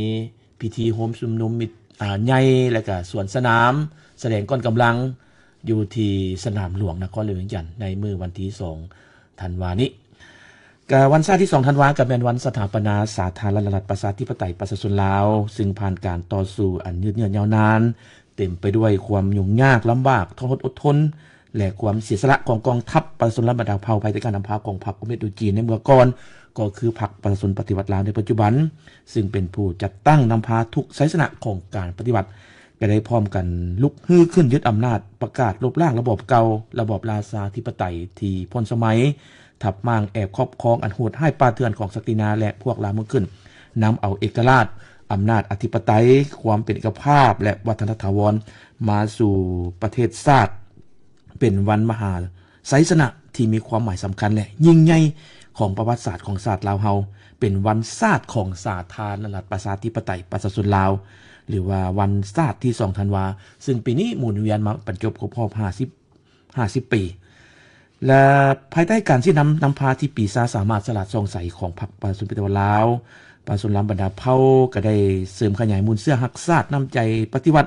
ມີພິທີໂຮມຊຸມນຸມມິດ ອາ ໃຫຍ່ ແລະກະສວນສະໜາມ ສະແດງກ້ອນກຳລັງ ຢູ່ທີ່ສະໜາມຫຼວງນະຄອນຫຼວງວຽງຈັນ ໃນມື້ວັນທີສອງທັນວານີ້. ກະວັນຊາດທີສອງທັນວາ ກະແມ່ນວັນສະຖາປະນາສາທາລະນະລັດ ປະຊາທິປະໄຕ ປະຊາຊົນລາວ ຊຶ່ງຜ່ານການຕໍ່ສູ້ອັນຍືດເຍື້ອຍາວນານ ເຕັມໄປດ້ວຍຄວາມຫຍຸ້ງຍາກລຳບາກ ທໍລະຫົດອົດທົນ ແລະ ຄວາມເສຍສະຫຼະຂອງກອງທັບປະຊາຊົນລາວບັນດາເຜົ່າ ພາຍໃຕ້ການນຳພາຂອງພັກປະຊາຊົນປະຕິວັດລາວໃນເມື່ອກ່ອນ ກໍຄືພັກປະຊາຊົນປະຕິວັດລາວໃນປັດຈຸບັນ ຊຶ່ງເປັນຜູ້ຈັດຕັ້ງນຳພາທຸກໄຊຊະນະຂອງການປະຕິວັດ ກໍໄດ້ພ້ອມກັນລຸກຮືຂຶ້ນຍຶດອຳນາດ, ປະກາດລົບລ້າງລະບອບເກົ່າ, ລະບອບລາຊາທິປະໄຕທີ່ພົ້ນສະໄໝ, ທັບມ້າງແອບຄອບຄອງອັນໂຫດຮ້າຍປ່າເຖື່ອນຂອງສັກດິນາ ແລະ ພວກລ່າເມືອງຂຶ້ນ, ນຳເອົາເອກະລາດ, ອຳນາດອະທິປະໄຕ, ຄວາມເປັນເອກະພາບ ແລະ ວັດທະນະຖາວອນ ມາສູ່ປະເທດຊາດ ເປັນວັນມະຫາໄຊຊະນະທີ່ມີຄວາມໝາຍສຳຄັນ ແລະ ຍິ່ງໃຫຍ່ຂອງປະຫວັດສາດຂອງຊາດລາວເຮົາ, ເປັນວັນຊາດຂອງສາທາລະນະລັດປະຊາທິປະໄຕປະຊາຊົນລາວ ຫຼືວ່າວັນຊາດທີສອງທັນວາ, ຊຶ່ງປີນີ້ໝູນວຽນມາບັນຈົບຄົບຮອບຫ້າສິບ ຫ້າສິບປີ ແລະ ພາຍໃຕ້ການຊີ້ນຳນຳພາທີ່ປີຊາສາມາດສະຫຼາດສ່ອງໃສຂອງພັກປະຊາຊົນປະຕິວັດລາວ, ປະຊາຊົນລາວບັນດາເຜົ່າກໍໄດ້ເສີມຂະຫຍາຍມູນເຊື້ອຮັກຊາດ, ນ້ຳໃຈປະຕິວັດ,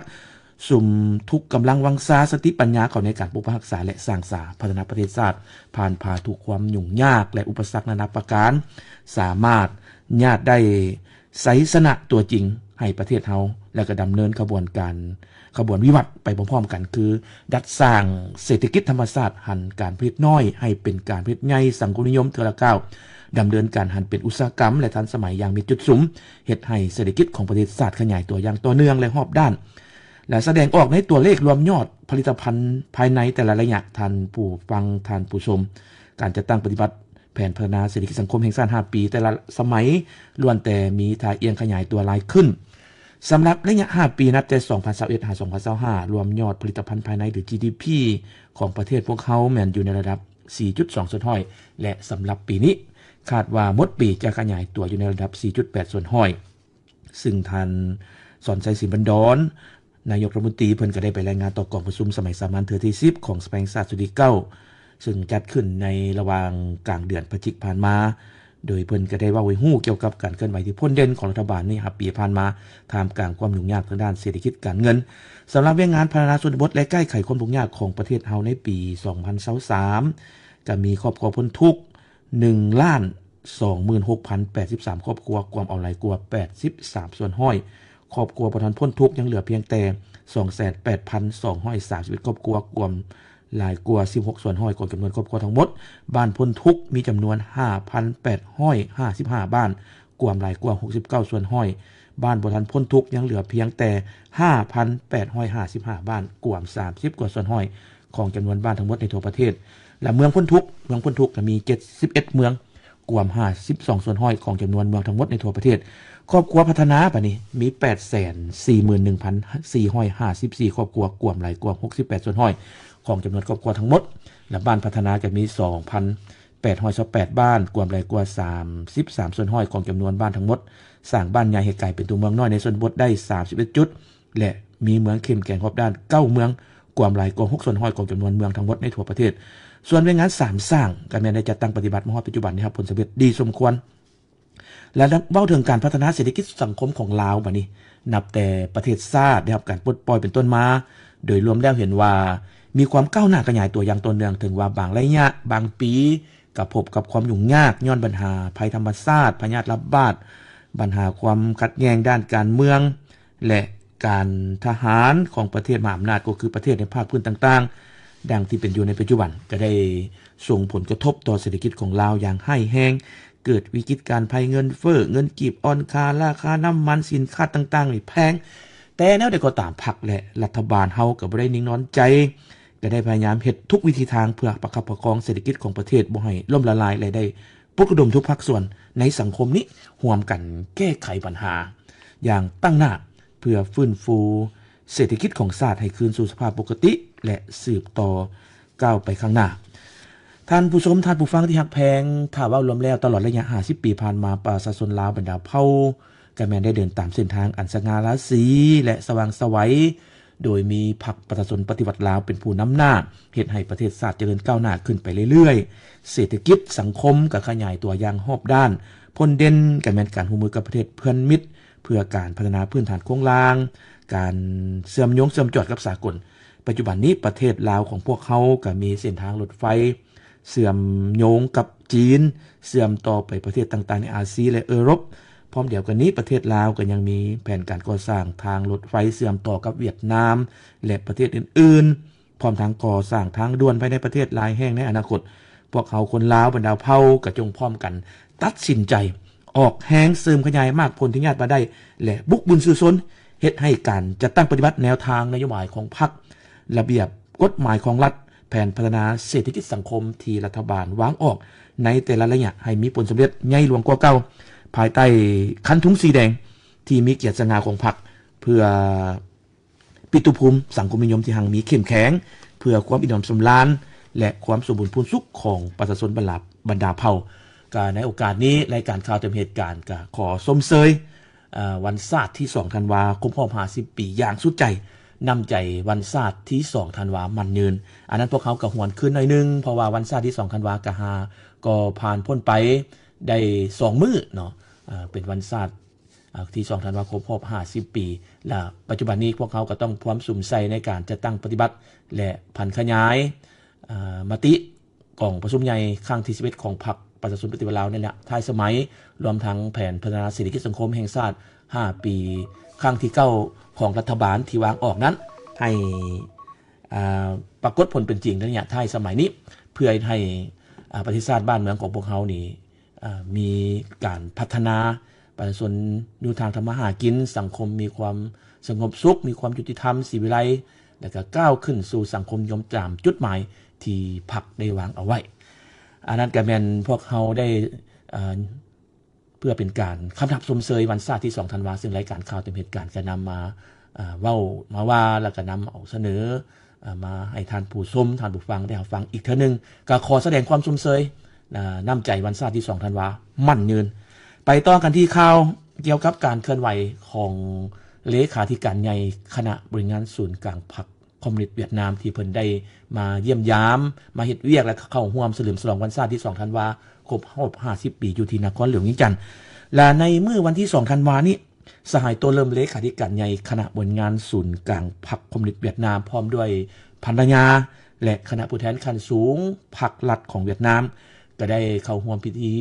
ສຸມທຸກກຳລັງວັງຊາ, ສະຕິປັນຍາເຂົ້າໃນການປົກປັກຮັກສາ ແລະ ສ້າງສາພັດທະນາປະເທດຊາດ, ຜ່ານຜ່າທຸກຄວາມຫຍຸ້ງຍາກ ແລະ ອຸປະສັກນານາປະການ, ສາມາດຍາດໄດ້ໄຊຊະນະຕົວຈິງໃຫ້ປະເທດເຮົາ ແລະ ກໍດຳເນີນຂະບວນການ ຂະບວນວິວັດໄປພ້ອມໆກັນ ຄື ດັດສ້າງເສດຖະກິດທຳມະຊາດ ຫັນການຜະລິດນ້ອຍໃຫ້ເປັນການຜະລິດໃຫຍ່, ສັງຄົມນິຍົມເທື່ອລະກ້າວ, ດຳເນີນການຫັນເປັນອຸດສາຫະກຳ ແລະ ທັນສະໄໝຢ່າງມີຈຸດສຸມ, ເຮັດໃຫ້ເສດຖະກິດຂອງປະເທດຊາດຂະຫຍາຍຕົວຢ່າງຕໍ່ເນື່ອງ ແລະ ຮອບດ້ານ ແລະ ສະແດງອອກໃນຕົວເລກລວມຍອດຜະລິດຕະພັນພາຍໃນແຕ່ລະໄລຍະ. ທ່ານຜູ້ຟັງ, ທ່ານຜູ້ຊົມ, ການຈັດຕັ້ງປະຕິບັດ ແຜນພັດທະນາເສດຖະກິດສັງຄົມແຫ່ງຊາດຫ້າປີແຕ່ລະສະໄໝ ລ້ວນແຕ່ມີທ່າອ່ຽງຂະຫຍາຍຕົວຫຼາຍຂຶ້ນ. ສຳລັບໄລຍະຫ້າປີ ນັບແຕ່ສອງພັນຊາວເອັດ ຫາ ສອງພັນຊາວຫ້າ ລວມຍອດຜະລິດຕະພັນພາຍໃນ ຫຼື ຈີດີພີ ຂອງປະເທດພວກເຮົາແມ່ນຢູ່ໃນລະດັບສີ່ຈຸດສອງສ່ວນຮ້ອຍ ແລະ ສຳລັບປີນີ້ ຄາດວ່າໝົດປີຈະຂະຫຍາຍຕົວຢູ່ໃນລະດັບສີ່ຈຸດແປດສ່ວນຮ້ອຍ. ຊຶ່ງທ່ານ ສອນໄຊ ສີບັນດອນ ນາຍົກລັດຖະມົນຕີ ເພິ່ນກໍໄດ້ໄປລາຍງານຕໍ່ກອງປະຊຸມສະໄໝສາມັນເທື່ອທີສິບ ຂອງສະພາແຫ່ງຊາດຊຸດທີເກົ້າ ຊຶ່ງຈັດຂຶ້ນໃນລະຫວ່າງກາງເດືອນພະຈິກຜ່ານມາ, ໂດຍເພິ່ນກໍໄດ້ເວົ້າໃຫ້ຮູ້ກ່ຽວກັບການເຄື່ອນໄຫວທີ່ພົ້ນເດັ່ນຂອງລັດຖະບານໃນຫ້າປີຜ່ານມາ ທ່າມກາງຄວາມຫຍຸ້ງຍາກທາງດ້ານເສດຖະກິດການເງິນ. ສຳລັບວຽກງານພັດທະນາຊົນນະບົດ ແລະ ແກ້ໄຂຄວາມທຸກຍາກຂອງປະເທດເຮົາໃນປີສອງພັນຊາວສາມ ກໍມີຄອບຄົວພົ້ນທຸກ ໜຶ່ງລ້ານສອງໝື່ນຫົກພັນແປດສິບສາມຄອບຄົວ, ກວມເອົາຫຼາຍກວ່າແປດສິບສາມສ່ວນຮ້ອຍ. ຄອບຄົວບໍ່ທັນພົ້ນທຸກຍັງເຫຼືອພຽງແຕ່ສອງແສນແປດພັນສອງຮ້ອຍສາມສິບເອັດຄອບຄົວ, ກວມຫຼາຍກວ່າສິບຫົກສ່ວນຮ້ອຍຂອງຈຳນວນຄອບຄົວທັງໝົດ. ບ້ານພົ້ນທຸກມີຈຳນວນຫ້າພັນແປດຮ້ອຍຫ້າສິບຫ້າບ້ານ, ກວມຫຼາຍກວ່າຫົກສິບເກົ້າສ່ວນຮ້ອຍ. ບ້ານບໍ່ທັນພົ້ນທຸກຍັງເຫຼືອພຽງແຕ່ຫ້າພັນແປດຮ້ອຍຫ້າສິບຫ້າບ້ານ, ກວມສາມສິບກວ່າສ່ວນຮ້ອຍຂອງຈຳນວນບ້ານທັງໝົດໃນທົ່ວປະເທດ. ແລະ ເມືອງພົ້ນທຸກ, ເມືອງພົ້ນທຸກກໍມີເຈັດສິບເອັດເມືອງ, ກວມຫ້າສິບສອງສ່ວນຮ້ອຍຂອງຈຳນວນເມືອງທັງໝົດໃນທົ່ວປະເທດ. ຄອບຄົວພັດທະນາບາດນີ້ມີແປດແສນສີ່ໝື່ນໜຶ່ງພັນສີ່ຮ້ອຍຫ້າສິບສີ່ຄອບຄົວ, ກວມຫຼາຍກວ່າຫົກສິບແປດສ່ວນຮ້ອຍຂອງຈຳນວນຄອບຄົວທັງໝົດ. ແລະ ບ້ານພັດທະນາກໍມີສອງພັນແປດຮ້ອຍຊາວແປດບ້ານ, ກວມຫຼາຍກວ່າສາມສິບສາມສ່ວນຮ້ອຍຂອງຈຳນວນບ້ານທັງໝົດ. ສ້າງບ້ານໃຫຍ່ໃຫ້ກາຍເປັນຕົວເມືອງນ້ອຍໃນຊົນນະບົດໄດ້ສາມສິບເອັດຈຸດ ແລະ ມີເມືອງເຂັ້ມແຂງຮອບດ້ານເກົ້າເມືອງ, ກວມຫຼາຍກວ່າຫົກສ່ວນຮ້ອຍຂອງຈຳນວນເມືອງທັງໝົດໃນທົ່ວປະເທດ. ສ່ວນວຽກງານສາມສ້າງກໍແມ່ນໄດ້ຈັດຕັ້ງປະຕິບັດມາຮອດປັດຈຸບັນ ໄດ້ຮັບຜົນສຳເລັດດີສົມຄວນ. ແລະ ເວົ້າເຖິງການພັດທະນາເສດຖະກິດສັງຄົມຂອງລາວບາດນີ້, ນັບແຕ່ປະເທດຊາດໄດ້ຮັບການປົດປ່ອຍເປັນຕົ້ນມາ, ໂດຍລວມແລ້ວເຫັນວ່າມີຄວາມກ້າວໜ້າຂະຫຍາຍຕົວຢ່າງຕໍ່ເນື່ອງ, ເຖິງວ່າບາງໄລຍະ, ບາງປີ ກໍພົບກັບຄວາມຫຍຸ້ງຍາກຍ້ອນບັນຫາໄພທຳມະຊາດ, ພະຍາດລະບາດ, ບັນຫາຄວາມຂັດແຍ່ງດ້ານການເມືອງ ແລະ ການທະຫານຂອງປະເທດມະຫາອຳນາດ, ກໍຄືປະເທດໃນພາກພື້ນຕ່າງໆ ດັ່ງທີ່ເປັນຢູ່ໃນປັດຈຸບັນ, ກໍໄດ້ສົ່ງຜົນກະທົບຕໍ່ເສດຖະກິດຂອງລາວຢ່າງຮ້າຍແຮງ, ເກີດວິກິດການໄພເງິນເຟີ້, ເງິນກີບອ່ອນຄ່າ, ລາຄານ້ຳມັນ, ສິນຄ້າຕ່າງໆນີ້ແພງ. ແຕ່ແນວໃດກໍຕາມ, ພັກ ແລະ ລັດຖະບານເຮົາກໍບໍ່ໄດ້ນິ່ງນອນໃຈ, ກໍໄດ້ພະຍາຍາມເຮັດທຸກວິທີທາງເພື່ອປະຄັບປະຄອງເສດຖະກິດຂອງປະເທດບໍ່ໃຫ້ລົ້ມລະລາຍ ແລະ ໄດ້ປຸກລະດົມທຸກພາກສ່ວນໃນສັງຄົມນີ້ຮ່ວມກັນແກ້ໄຂບັນຫາຢ່າງຕັ້ງໜ້າ ເພື່ອຟື້ນຟູເສດຖະກິດຂອງຊາດໃຫ້ຄືນສູ່ສະພາບປົກກະຕິ ແລະ ສືບຕໍ່ກ້າວໄປຂ້າງໜ້າ. ທ່ານຜູ້ຊົມ, ທ່ານຜູ້ຟັງທີ່ຮັກແພງ, ຖ້າເວົ້າລວມແລ້ວ, ຕະຫຼອດໄລຍະຫ້າສິບປີຜ່ານມາ, ປະຊາຊົນລາວບັນດາເຜົ່າ ກໍແມ່ນໄດ້ເດີນຕາມເສັ້ນທາງອັນສະຫງ່າລາສີ ແລະ ສະຫວ່າງໄສ, ໂດຍມີພັກປະຊາຊົນປະຕິວັດລາວເປັນຜູ້ນຳໜ້າ, ເຮັດໃຫ້ປະເທດຊາດຈະເລີນກ້າວໜ້າຂຶ້ນໄປເລື້ອຍໆ, ເສດຖະກິດສັງຄົມກໍຂະຫຍາຍຕົວຢ່າງຮອບດ້ານ, ຜົນເດັ່ນກໍແມ່ນການຮ່ວມມືກັບປະເທດເພື່ອນມິດ, ເພື່ອການພັດທະນາພື້ນຖານໂຄງລ່າງ, ການເຊື່ອມໂຍງເຊື່ອມຈອດກັບສາກົນ. ປັດຈຸບັນນີ້ປະເທດລາວຂອງພວກເຮົາກໍມີເສັ້ນທາງລົດໄຟເຊື່ອມໂຍງກັບຈີນ, ເຊື່ອມຕໍ່ໄປປະເທດຕ່າງໆໃນອາຊີ ແລະ ເອີຣົບ. ພ້ອມດຽວກັນນີ້, ປະເທດລາວກໍຍັງມີແຜນການກໍ່ສ້າງທາງລົດໄຟເຊື່ອມຕໍ່ກັບຫວຽດນາມ ແລະ ປະເທດອື່ນໆ. ພ້ອມທັງກໍ່ສ້າງທາງດ່ວນພາຍໃນປະເທດຫຼາຍແຫ່ງໃນອະນາຄົດ. ພວກເຮົາຄົນລາວບັນດາເຜົ່າກໍຈົ່ງພ້ອມກັນຕັດສິນໃຈອອກແຮງເສີມຂະຫຍາຍໝາກຜົນທີ່ຍາດມາໄດ້ ແລະ ບຸກບືນສູ້ຊົນ ເຮັດໃຫ້ການຈັດຕັ້ງປະຕິບັດແນວທາງນະໂຍບາຍຂອງພັກ, ລະບຽບກົດໝາຍຂອງລັດ, ແຜນພັດທະນາເສດຖະກິດສັງຄົມທີ່ລັດຖະບານວາງອອກໃນແຕ່ລະໄລຍະໃຫ້ມີຜົນສຳເລັດໃຫຍ່ຫຼວງກວ່າເກົ່າ, ພາຍໃຕ້ຄັນທຸງສີແດງທີ່ມີກຽດສະຫງ່າຂອງພັກ, ເພື່ອ ປິຕຸພູມສັງຄົມນິຍົມທີ່ຮັ່ງມີເຂັ້ມແຂງ ເພື່ອຄວາມອີ່ມໜຳສຳລານ ແລະ ຄວາມສົມບູນພູນສຸກຂອງປະຊາຊົນບັນດາ ບັນດາເຜົ່າ. ກະໃນໂອກາດນີ້, ລາຍການຂ່າວຕາມເຫດການກະຂໍຊົມເຊີຍ ເອີ ວັນຊາດທີສອງທັນວາ ຄົບຮອບຫ້າສິບປີຢ່າງສຸດໃຈ. ນ້ຳໃຈວັນຊາດທີສອງທັນວາໝັ້ນຍືນ. ອັນນັ້ນພວກເຮົາກະຫວນຄືນໜ້ອຍໜຶ່ງ, ເພາະວ່າວັນຊາດທີສອງທັນວາກະຫາ ກໍຜ່ານພົ້ນໄປໄດ້ສອງມື້ເນາະ, ເປັນວັນຊາດ ອາ ທີສອງທັນວາຄົບຮອບຫ້າສິບປີ ແລະ ປັດຈຸບັນນີ້ພວກເຮົາກໍຕ້ອງພວມສຸມໃສ່ໃນການຈັດຕັ້ງປະຕິບັດ ແລະ ຜັນຂະຫຍາຍ ອາ ມະຕິກອງປະຊຸມໃຫຍ່ຄັ້ງທີສິບເອັດຂອງພັກປະຊາຊົນປະຕິວັດລາວໃນໄລຍະທ້າຍສະໄໝ, ລວມທັງແຜນພັດທະນາເສດຖະກິດສັງຄົມແຫ່ງຊາດຫ້າປີຄັ້ງທີເກົ້າຂອງລັດຖະບານທີ່ວາງອອກນັ້ນ ໃຫ້ ອາ ປາກົດຜົນເປັນຈິງໃນໄລຍະທ້າຍສະໄໝນີ້ ເພື່ອເຮັດໃຫ້ ອາ ປະເທດຊາດບ້ານເມືອງຂອງພວກເຮົານີ້ ອາ ມີການພັດທະນາ, ປະຊາຊົນຢູ່ທາງທຳມາຫາກິນ, ສັງຄົມມີຄວາມສະຫງົບສຸກ, ມີຄວາມຍຸຕິທຳ, ສີວິໄລ ແລະ ກະກ້າວຂຶ້ນສູ່ສັງຄົມນິຍົມຕາມຈຸດໝາຍທີ່ພັກໄດ້ວາງເອົາໄວ້. ອັນນັ້ນກະແມ່ນພວກເຮົາໄດ້ ອາ ເພື່ອເປັນການຄຳນັບຊົມເຊີຍວັນຊາດທີສອງທັນວາ, ເຊິ່ງລາຍການຂ່າວຕາມເຫດການກະນຳມາ ອາ ເວົ້າມາວ່າ ແລ້ວກະນຳເອົາສະເໜີ ອາ ມາໃຫ້ທ່ານຜູ້ຊົມ, ທ່ານຜູ້ຟັງໄດ້ຮັບຟັງອີກເທື່ອໜຶ່ງ. ກະຂໍສະແດງຄວາມຊົມເຊີຍ ອາ ນ້ຳໃຈວັນຊາດທີສອງທັນວາໝັ້ນຍືນ. ໄປຕໍ່ກັນທີ່ຂ່າວກ່ຽວກັບການເຄື່ອນໄຫວຂອງເລຂາທິການໃຫຍ່ຄະນະບໍລິຫານງານສູນກາງພັກຄອມມູນິດຫວຽດນາມ ທີ່ເພິ່ນໄດ້ມາຢ້ຽມຢາມ, ມາເຮັດວຽກ ແລະ ເຂົ້າຮ່ວມສະເຫຼີມສະຫຼອງວັນຊາດທີສອງທັນວາ ຄົບຮອບຫ້າສິບປີ ຢູ່ທີ່ນະຄອນຫຼວງວຽງຈັນ. ແລະ ໃນມື້ວັນທີສອງທັນວານີ້ ສະຫາຍ ໂຕເລີມ ເລຂາທິການໃຫຍ່ຄະນະບໍລິຫານງານສູນກາງພັກຄອມມູນິດຫວຽດນາມ ພ້ອມດ້ວຍພັນລະຍາ ແລະ ຄະນະຜູ້ແທນຂັ້ນສູງພັກລັດຂອງຫວຽດນາມ ກໍໄດ້ເຂົ້າຮ່ວມພິທີ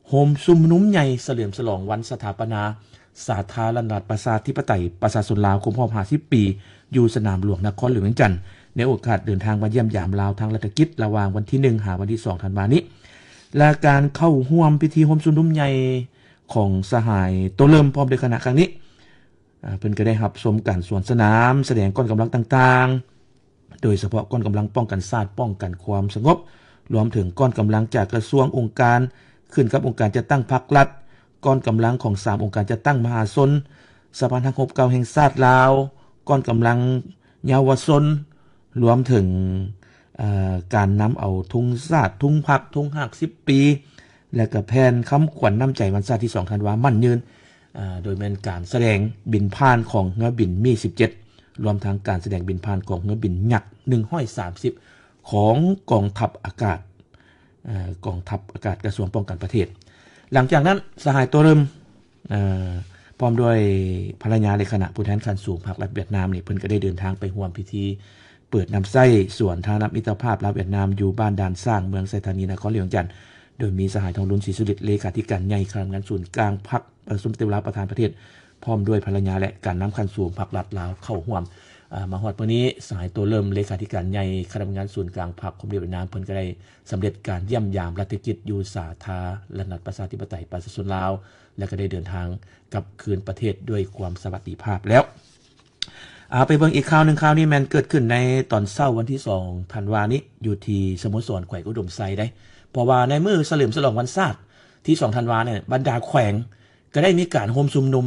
ໂຮມຊຸມນຸມໃຫຍ່ສະເຫຼີມສະຫຼອງວັນສະຖາປະນາສາທາລະນະລັດປະຊາທິປະໄຕປະຊາຊົນລາວ ຄົບຮອບຫ້າສິບປີ ຢູ່ສະໜາມຫຼວງນະຄອນຫຼວງວຽງຈັນ ໃນໂອກາດເດີນທາງມາຢ້ຽມຢາມລາວທາງລັດຖະກິດ ລະຫວ່າງວັນທີໜຶ່ງ ຫາວັນທີສອງ ທັນວານີ້. ແລະ ການເຂົ້າຮ່ວມພິທີໂຮມຊຸມນຸມໃຫຍ່ ຂອງສະຫາຍ ໂຕເລີມ ພ້ອມດ້ວຍຄະນະຄັ້ງນີ້ ອາ ເພິ່ນກໍໄດ້ຮັບຊົມການສວນສະໜາມ ສະແດງກ້ອນກຳລັງຕ່າງໆ ໂດຍສະເພາະກ້ອນກຳລັງປ້ອງກັນຊາດ ປ້ອງກັນຄວາມສະຫງົບ, ລວມເຖິງກ້ອນກຳລັງຈາກກະຊວງ, ອົງການຂຶ້ນກັບອົງການຈັດຕັ້ງພັກລັດ, ກ້ອນກຳລັງຂອງສາມອົງການຈັດຕັ້ງມະຫາຊົນ, ສະພານັກຮົບເກົ່າແຫ່ງຊາດລາວ, ກ້ອນກຳລັງເຍົາວະຊົນ, ລວມເຖິງ ເອີ ການນຳເອົາທຸງຊາດ, ທຸງພັກ, ທຸງຮາກສິບປີ ແລະ ກະແຜ່ນຄຳຂວັນນ້ຳໃຈວັນຊາດທີສອງທັນວາໝັ້ນຍືນ ອາ ໂດຍແມ່ນການສະແດງບິນຜ່ານຂອງເຮືອບິນມີສິບເຈັດ ລວມທັງການສະແດງບິນຜ່ານຂອງເຮືອບິນຍັກໜຶ່ງຮ້ອຍສາມສິບຂອງກອງທັບອາກາດ ເອີ ກອງທັບອາກາດກະຊວງປ້ອງກັນປະເທດ. ຫຼັງຈາກນັ້ນ ສະຫາຍ ໂຕເລີມ ເອີ ພ້ອມດ້ວຍພັນລະຍາ ແລະ ຄະນະຜູ້ແທນຂັ້ນສູງພັກລັດຫວຽດນາມນີ້ ເພິ່ນກໍໄດ້ເດີນທາງໄປຮ່ວມພິທີເປີດນຳໃຊ້ສວນທາລະນະມິດຕະພາບລາວຫວຽດນາມ ຢູ່ບ້ານດ່ານຊ້າງ ເມືອງໄຊທານີ ນະຄອນຫຼວງວຽງຈັນ ໂດຍມີສະຫາຍ ທອງລຸນ ສີສຸລິດ ເລຂາທິການໃຫຍ່ຄະນະບໍລິຫານງານສູນກາງພັກປະຊາຊົນປະຕິວັດລາວ ປະທານປະເທດ ພ້ອມດ້ວຍພັນລະຍາ ແລະ ການນຳຂັ້ນສູງພັກລັດລາວເຂົ້າຮ່ວມ. ອາ ມາຮອດມື້ນີ້ ສະຫາຍ ໂຕເລີມ ເລຂາທິການໃຫຍ່ຄະນະບໍລິຫານງານສູນກາງພັກຄອມມູນິດຫວຽດນາມ ເພິ່ນກໍໄດ້ສຳເລັດການຢ້ຽມຢາມລັດຖະກິດຢູ່ສາທາລະນະລັດປະຊາທິປະໄຕປະຊາຊົນລາວ ແລະ ກໍໄດ້ເດີນທາງກັບຄືນປະເທດດ້ວຍຄວາມສະຫວັດດີພາບແລ້ວ. ອາ ໄປເບິ່ງອີກຂ່າວໜຶ່ງ, ຂ່າວນີ້ແມ່ນເກີດຂຶ້ນໃນຕອນເຊົ້າວັນທີສອງທັນວານີ້ ຢູ່ທີ່ສະໂມສອນແຂວງອຸດົມໄຊເດ້. ເພາະວ່າໃນມື້ສະເຫຼີມສະຫຼອງວັນຊາດທີສອງທັນວານີ້ ບັນດາແຂວງກໍໄດ້ມີການໂຮມຊຸມນຸມ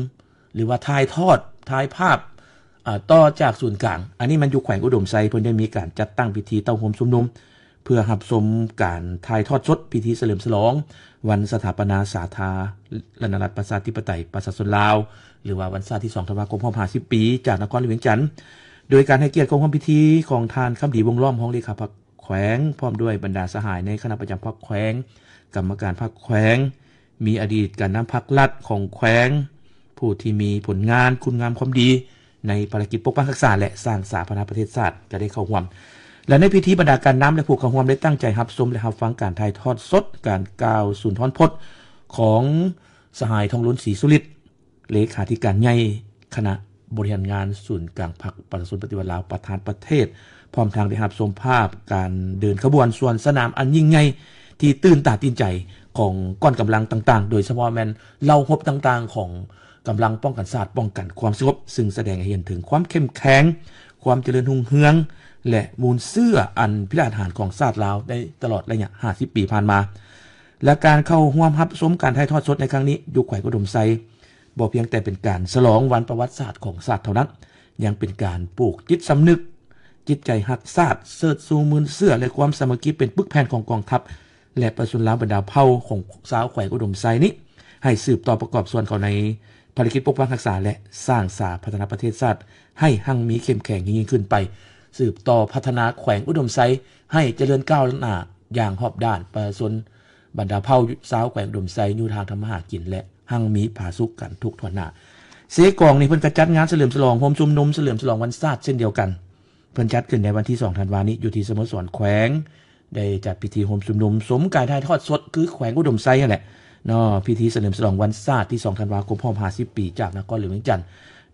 ຫຼືວ່າຖ່າຍທອດ, ຖ່າຍພາບ ອາ ຕໍ່ຈາກສູນກາງ. ອັນນີ້ແມ່ນຢູ່ແຂວງອຸດົມໄຊ ເພິ່ນໄດ້ມີການຈັດຕັ້ງພິທີເຕົ້າໂຮມຊຸມນຸມ ເພື່ອຮັບຊົມການຖ່າຍທອດສົດພິທີສະເຫຼີມສະຫຼອງວັນສະຖາປະນາສາທາລະນະລັດປະຊາທິປະໄຕປະຊາຊົນລາວ ຫຼືວ່າວັນຊາດທີສອງທັນວາຄົບຮອບຫ້າສິບປີ ຈາກນະຄອນຫຼວງວຽງຈັນ ໂດຍການໃຫ້ກຽດເຂົ້າຮ່ວມພິທີຂອງທ່ານ ຄຳດີ ວົງລ້ອມ ຮອງເລຂາພັກແຂວງ ພ້ອມດ້ວຍບັນດາສະຫາຍໃນຄະນະປະຈຳພັກແຂວງ, ກຳມະການພັກແຂວງ, ມີອະດີດການນຳພັກລັດຂອງແຂວງ ຜູ້ທີ່ມີຜົນງານຄຸນງາມຄວາມດີໃນພາລະກິດປົກປັກຮັກສາ ແລະ ສ້າງສາພັດທະນາປະເທດຊາດ ກໍໄດ້ເຂົ້າຮ່ວມ. ແລະ ໃນພິທີ ບັນດາການນຳ ແລະ ຜູ້ເຂົ້າຮ່ວມໄດ້ຕັ້ງໃຈຮັບຊົມ ແລະ ຮັບຟັງການຖ່າຍທອດສົດການກ່າວສຸນທອນພົດຂອງສະຫາຍ ທອງລຸນ ສີສຸລິດ ເລຂາທິການໃຫຍ່ຄະນະບໍລິຫານງານສູນກາງພັກປະຊາຊົນປະຕິວັດລາວ ປະທານປະເທດ, ພ້ອມທັງໄດ້ຮັບຊົມພາບການເດີນຂະບວນສວນສະໜາມອັນຍິ່ງໃຫຍ່ທີ່ຕື່ນຕາຕື່ນໃຈຂອງກ້ອນກຳລັງຕ່າງໆ ໂດຍສະເພາະແມ່ນເຫຼົ່າຮົບຕ່າງໆຂອງກຳລັງປ້ອງກັນຊາດ, ປ້ອງກັນຄວາມສະຫງົບ, ຊຶ່ງສະແດງໃຫ້ເຫັນເຖິງຄວາມເຂັ້ມແຂງ, ຄວາມຈະເລີນຮຸ່ງເຮືອງ ແລະ ມູນເຊື້ອອັນພິລະອາດຫານຂອງຊາດລາວໃນຕະຫຼອດໄລຍະຫ້າສິບປີຜ່ານມາ. ແລະ ການເຂົ້າຮ່ວມຮັບຊົມການຖ່າຍທອດສົດໃນຄັ້ງນີ້ຢູ່ແຂວງອຸດົມໄຊ ບໍ່ພຽງແຕ່ເປັນການສະຫຼອງວັນປະຫວັດສາດຂອງຊາດເທົ່ານັ້ນ, ຍັງເປັນການປູກຈິດສຳນຶກ, ຈິດໃຈຮັກຊາດ, ເຊີດຊູມູນເຊື້ອ ແລະ ຄວາມສາມັກຄີເປັນປຶກແຜ່ນຂອງກອງທັບ ແລະ ປະຊາຊົນລາວບັນດາເຜົ່າຂອງຊາວແຂວງອຸດົມໄຊນີ້ ໃຫ້ສືບຕໍ່ປະກອບສ່ວນເຂົ້າໃນພາລະກິດປົກປັກຮັກສາ ແລະ ສ້າງສາພັດທະນາປະເທດຊາດໃຫ້ຮັ່ງມີເຂັ້ມແຂງຍິ່ງໆຂຶ້ນໄປ, ສືບຕໍ່ພັດທະນາແຂວງອຸດົມໄຊໃຫ້ຈະເລີນກ້າວໜ້າຢ່າງຮອບດ້ານ, ປະຊາຊົນ ບັນດາເຜົ່າຊາວແຂວງອຸດົມໄຊຢູ່ທາງທຳມາຫາກິນ ແລະ ຮັ່ງມີຜາສຸກກັນທຸກທົ່ວໜ້າ. ເຊກອງນີ້ເພິ່ນກໍຈັດງານສະເຫຼີມສະຫຼອງໂຮມຊຸມນຸມສະເຫຼີມສະຫຼອງວັນຊາດເຊັ່ນດຽວກັນ. ເພິ່ນຈັດຂຶ້ນໃນວັນທີສອງທັນວານີ້ຢູ່ທີ່ສະໂມສອນແຂວງ ໄດ້ຈັດພິທີໂຮມຊຸມນຸມຊົມການຖ່າຍທອດສົດ ຄືແຂວງອຸດົມໄຊຫັ້ນແຫຼະເນາະ, ພິທີສະເຫຼີມສະຫຼອງວັນຊາດທີສອງທັນວາຄົບຮອບຫ້າສິບປີຈາກນະຄອນຫຼວງວຽງຈັນ.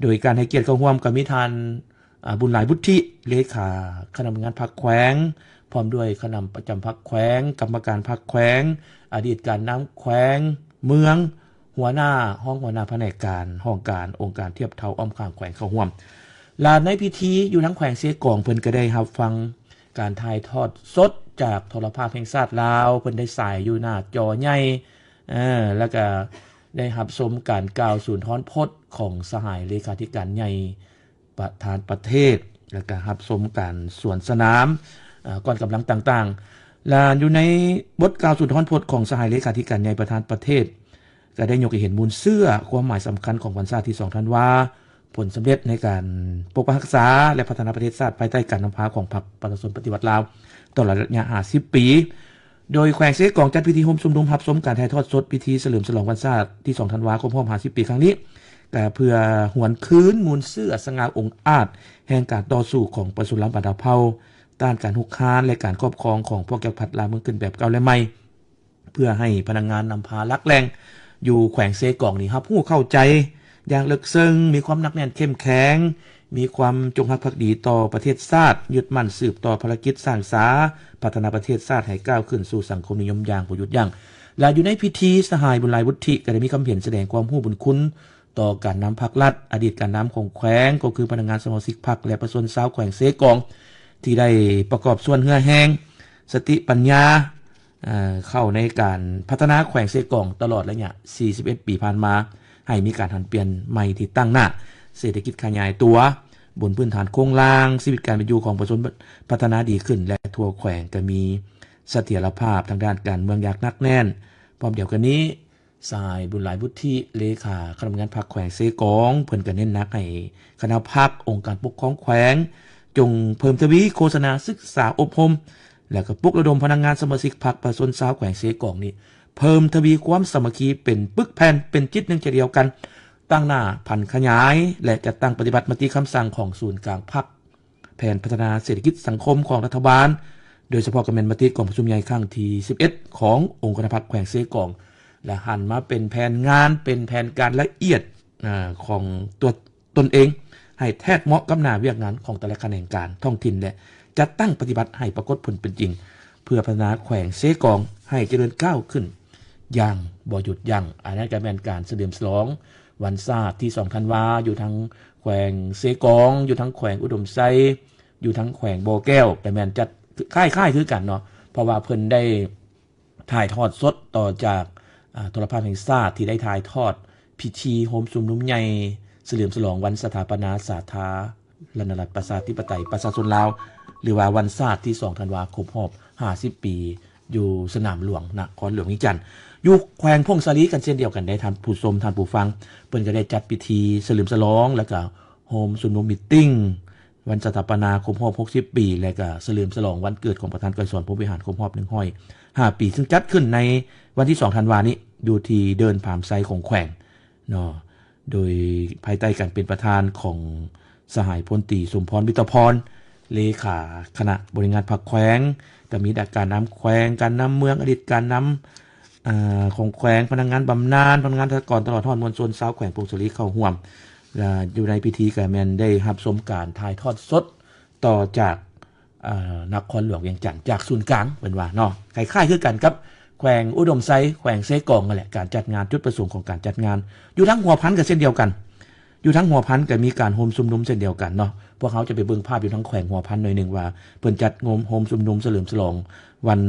ໂດຍການໃຫ້ກຽດເຂົ້າຮ່ວມກໍມີທ່ານ ອາ ບຸນຫຼາຍ ບຸດທິ ເລຂາຄະນະບະລິຫານງານພັກແຂວງ ພ້ອມດ້ວຍຄະນະປະຈຳພັກແຂວງ, ກຳມະການພັກແຂວງ, ອະດີດການນຳແຂວງ, ເມືອງ, ຫົວໜ້າ, ຮອງຫົວໜ້າພະແນກການ, ຫ້ອງການ, ອົງການທຽບເທົ່າອ້ອມຂ້າງແຂວງເຂົ້າຮ່ວມ. ແລະ ໃນພິທີຢູ່ທາງແຂວງເຊກອງ ເພິ່ນກໍໄດ້ຮັບຟັງການຖ່າຍທອດສົດຈາກໂທລະພາບແຫ່ງຊາດລາວ, ເພິ່ນໄດ້ສາຍຢູ່ໜ້າຈໍໃຫຍ່ ເອີ ແລ້ວກໍໄດ້ຮັບຊົມການກ່າວສຸນທອນພົດຂອງສະຫາຍເລຂາທິການໃຫຍ່ ປະທານປະເທດ ແລ້ວກະຮັບຊົມການສວນສະໜາມ ເອີ ກ້ອນກຳລັງຕ່າງໆ ແລະ ຢູ່ໃນບົດກ່າວສຸນທອນພົດຂອງສະຫາຍເລຂາທິການໃຫຍ່ປະທານປະເທດ ກະໄດ້ຍົກໃຫ້ເຫັນມູນເຊື້ອຄວາມໝາຍສຳຄັນຂອງວັນຊາດທີສອງທັນວາ, ຜົນສຳເລັດໃນການປົກປັກຮັກສາ ແລະ ພັດທະນາປະເທດຊາດ ພາຍໃຕ້ການນຳພາຂອງພັກປະຊາຊົນປະຕິວັດລາວ ຕະຫຼອດໄລຍະຫ້າສິບປີ. ໂດຍແຂວງເຊກອງຈັດພິທີໂຮມຊຸມນຸມຮັບຊົມການຖ່າຍທອດສົດພິທີສະເຫຼີມສະຫຼອງວັນຊາດທີສອງທັນວາຄົບຮອບຫ້າສິບປີຄັ້ງນີ້, ກະເພື່ອຫວນຄືນມູນເຊື້ອສະຫງ່າອົງອາດແຫ່ງການຕໍ່ສູ້ຂອງປະຊາຊົນລາວບັນດາເຜົ່າ ຕ້ານການຮຸກຮານ ແລະ ການຄອບຄອງຂອງພວກຈັກກະພັດລ່າເມືອງຂຶ້ນແບບເກົ່າ ແລະ ໃໝ່, ເພື່ອໃຫ້ພະນັກງານນຳພາຫຼັກແຫຼ່ງຢູ່ແຂວງເຊກອງນີ້ຮັບຮູ້ເຂົ້າໃຈຢ່າງເລິກເຊິ່ງ, ມີຄວາມໜັກແໜ້ນເຂັ້ມແຂງ, ມີຄວາມຈົງຮັກພັກດີຕໍ່ປະເທດຊາດ, ຍຶດໝັ້ນສືບຕໍ່ພາລະກິດສ້າງສາ ພັດທະນາປະເທດຊາດໃຫ້ກ້າວຂຶ້ນສູ່ສັງຄົມນິຍົມຢ່າງບໍ່ຢຸດຢັ້ງ. ແລະ ຢູ່ໃນພິທີ ສະຫາຍ ບຸນຫຼາຍ ວຸດທິ ກໍໄດ້ມີຄຳເຫັນສະແດງຄວາມຮູ້ບຸນຄຸນຕໍ່ການນຳພັກລັດ, ອະດີດການນຳຂອງແຂວງ, ກໍຄືພະນັກງານສະມາຊິກພັກ ແລະ ປະຊາຊົນຊາວແຂວງເຊກອງ ທີ່ໄດ້ປະກອບສ່ວນເຫື່ອແຮງ, ສະຕິປັນຍາ ເອີ ເຂົ້າໃນການພັດທະນາແຂວງເຊກອງຕະຫຼອດໄລຍະສີ່ສິບເອັດປີຜ່ານມາ ໃຫ້ມີການຫັນປ່ຽນໃໝ່ທີ່ຕັ້ງໜ້າ, ເສດຖະກິດຂະຫຍາຍຕົວ, ບົນພື້ນຖານໂຄງລ່າງ, ຊີວິດການເປັນຢູ່ຂອງປະຊາຊົນພັດທະນາດີຂຶ້ນ ແລະ ທົ່ວແຂວງກໍມີສະຖຽນລະພາບທາງດ້ານການເມືອງຢ່າງໜັກແໜ້ນ. ພ້ອມດຽວກັນນີ້, ສະຫາຍ ບຸນຫຼາຍ ບຸດທິ ເລຂາຄະນະບະລິຫານພັກແຂວງເຊກອງ ເພິ່ນກໍເນັ້ນໜັກໃຫ້ຄະນະພັກ, ອົງການປົກຄອງແຂວງ ຈົ່ງເພີ່ມທະວີໂຄສະນາ, ສຶກສາ, ອົບຮົມ ແລະ ກໍປຸກລະດົມພະນັກງານສະມາຊິກພັກ, ປະຊາຊົນຊາວແຂວງເຊກອງນີ້ ເພີ່ມທະວີຄວາມສາມັກຄີເປັນປຶກແຜ່ນ, ເປັນຈິດໜຶ່ງໃຈດຽວກັນ, ຕັ້ງໜ້າຜັນຂະຫຍາຍ ແລະ ຈັດຕັ້ງປະຕິບັດມະຕິຄຳສັ່ງຂອງສູນກາງພັກ, ແຜນພັດທະນາເສດຖະກິດສັງຄົມຂອງລັດຖະບານ, ໂດຍສະເພາະກໍແມ່ນມະຕິກອງປະຊຸມໃຫຍ່ຄັ້ງທີສິບເອັດຂອງອົງຄະນະພັກແຂວງເຊກອງ ແລະ ຫັນມາເປັນແຜນງານ, ເປັນແຜນການລະອຽດ, ເອີ ຂອງຕົວ ຕົນເອງໃຫ້ແທດເໝາະກັບໜ້າວຽກງານຂອງແຕ່ລະຂະແໜງການທ້ອງຖິ່ນ ແລະ ຈັດຕັ້ງປະຕິບັດໃຫ້ປາກົດຜົນເປັນຈິງ ເພື່ອພັດທະນາແຂວງເຊກອງໃຫ້ຈະເລີນກ້າວຂຶ້ນຢ່າງບໍ່ຢຸດຢັ້ງ. ອັນນັ້ນກໍແມ່ນການສະເຫຼີມສະຫຼອງວັນຊາດທີສອງທັນວາ ຢູ່ທາງແຂວງເຊກອງ, ຢູ່ທາງແຂວງອຸດົມໄຊ, ຢູ່ທາງແຂວງບໍ່ແກ້ວ ກໍແມ່ນຈັດຄ້າຍໆຄືກັນເນາະ, ເພາະວ່າເພິ່ນໄດ້ ຖ່າຍທອດສົດຕໍ່ຈາກ ອາ ໂທລະພາບແຫ່ງຊາດ ທີ່ໄດ້ຖ່າຍທອດພິທີໂຮມຊຸມນຸມໃຫຍ່ສະເຫຼີມສະຫຼອງວັນສະຖາປະນາສາທາລະນະລັດ ປະຊາທິປະໄຕ ປະຊາຊົນລາວ ຫຼືວ່າວັນຊາດທີສອງທັນວາ ຄົບຮອບຫ້າສິບປີ ຢູ່ສະໜາມຫຼວງນະຄອນຫຼວງວຽງຈັນ. ຢູ່ແຂວງຜົ້ງສາລີກັນເຊັ່ນດຽວກັນ ໄດ້ທ່ານຜູ້ຊົມ, ທ່ານຜູ້ຟັງ, ເພິ່ນກໍໄດ້ຈັດພິທີສະເຫຼີມສະຫຼອງ ແລ້ວກໍໂຮມຊຸມນຸມມີດຕິງ ວັນສະຖາປະນາຄົບຮອບຫົກສິບປີ ແລະ ກະສະເຫຼີມສະຫຼອງວັນເກີດຂອງປະທານໄກສອນ ພົມວິຫານ ຄົບຮອບໜຶ່ງຮ້ອຍຫ້າປີ ຊຶ່ງຈັດຂຶ້ນໃນວັນທີສອງທັນວານີ້ ຢູ່ທີ່ເດີ່ນຜາມໄຊຂອງແຂວງເນາະ. ໂດຍພາຍໃຕ້ການເປັນປະທານຂອງສະຫາຍພົນຕີ ສົມພອນ ວິດຕະພອນ ເລຂາຄະນະບໍລິຫານງານພັກແຂວງ, ກໍມີການນຳແຂວງ, ການນຳເມືອງ, ອະດີດການນຳ ອາ ຂອງແຂວງ, ພະນັກງານບຳນານ, ພະນັກງານລັດຖະກອນ ຕະຫຼອດຮອດມວນຊົນຊາວແຂວງຜົ້ງສາລີເຂົ້າຮ່ວມ ແລະ ຢູ່ໃນພິທີກໍແມ່ນໄດ້ຮັບຊົມການຖ່າຍທອດສົດຕໍ່ຈາກ ອາ ນະຄອນຫຼວງວຽງຈັນ ຈາກສູນກາງ ເພິ່ນວ່າເນາະ, ຄ້າຍໆຄືກັນກັບແຂວງອຸດົມໄຊ, ແຂວງເຊກອງນັ້ນແຫຼະ. ການຈັດງານ, ຈຸດປະສົງຂອງການຈັດງານ ຢູ່ທາງຫົວພັນກໍເຊັ່ນດຽວກັນ, ຢູ່ທາງຫົວພັນກໍມີການໂຮມຊຸມນຸມເຊັ່ນດຽວກັນເນາະ. ພວກເຮົາຈະໄປເບິ່ງພາບຢູ່ທາງແຂວງຫົວພັນໜ້ອຍໜຶ່ງວ່າ ເພິ່ນຈັດໂຮມ ໂຮມຊຸມນຸມສະເຫຼີມສະຫຼອງວັນ